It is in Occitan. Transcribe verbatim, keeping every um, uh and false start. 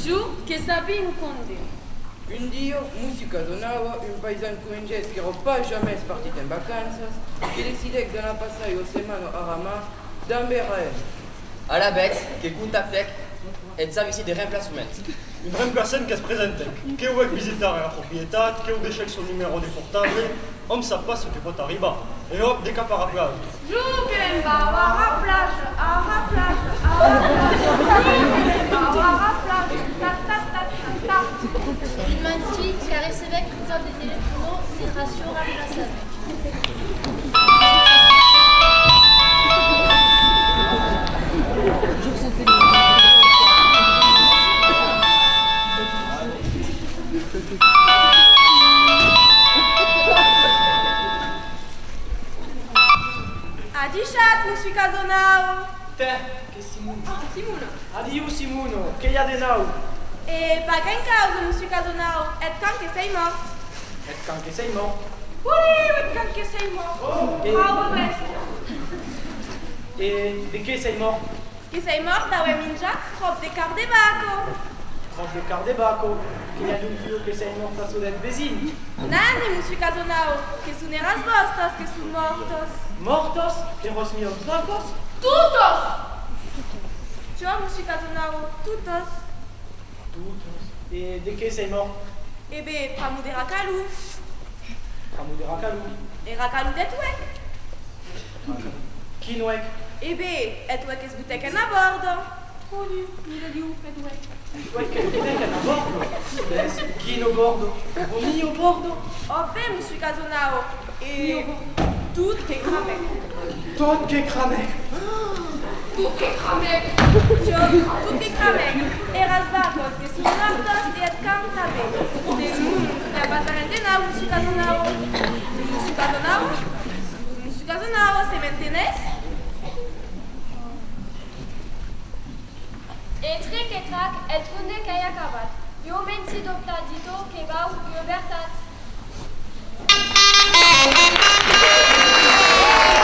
Jo que sabi un conde. Un dia, Mossur Casanava, un païsan qu'un gèst qu'èra pas jamès partit en vacanças, que decidèc d'anar passar ua setmana ara mar damb era hemna. Alavetz, que contactèc eth servici de remplaçament. Un remplaçant que's presentèc, que voèc visitar era proprietat, que'u deishèc son numèro de portable, òm sap pas çò que pòt arribar. E òp, de cap ara plaja. Jo que me'n vau ara plaja, ara plaja, ara plaja. Jo que me'n vau ara plaja, ta, ta, ta, ta, ta. Un matin, qu'arrecebèc un còp de telefòn de Raciu Remplaçament. Adishatz, Mossur Casanau! Tè, qu'ei Simon. Ah, Simon! Adiu, Simon, qué i a de nau? E pas gran causa, Mossur Casanau, eth can que s'ei mòrt. Eth can que s'ei mòrt? Ui, eth can que s'ei mòrt! E... Paura bèstia! E de qué s'ei mòrt? Que s'ei mòrt d'auer minjat tròp de carn de vaca. Tròp de carn de vaca? Que i a donc ua que s'ei mòrta a çò deth vesin? Nani, Mossur Casanau, que son eras vòstas que son mòrtas. Mòrtas? Eras mias vacas? Totas! Tiò, Mossur Casanau, totas. Totas. E de qué s'ei mòrt? E ben, pr'amor dera calor. Pr'amor dera calor? Era calor deth huec. Quin huec? E ben, eth huec que's botèc ena bòrda. Oi, mira, diu, eth huec. Eth huec que's botèc ena bòrda? Ves, quina bòrda? Era mia bòrda? Ò ben, Mossur Casanau, e tot que cramèc. Tot que cramèc? Tot que cramèc! Tiò, tot que cramèc! Eras vacas que son mòrtas e eth can tanben. Senon, i a pas arren de nau, Mossur Casanau. Mossur Casanau? Mossur Casanau, se m'entenetz? E tric e trac, eth conde qu'ei acabat. Jo me'n si dobtat de tot, que vau, jo vertat.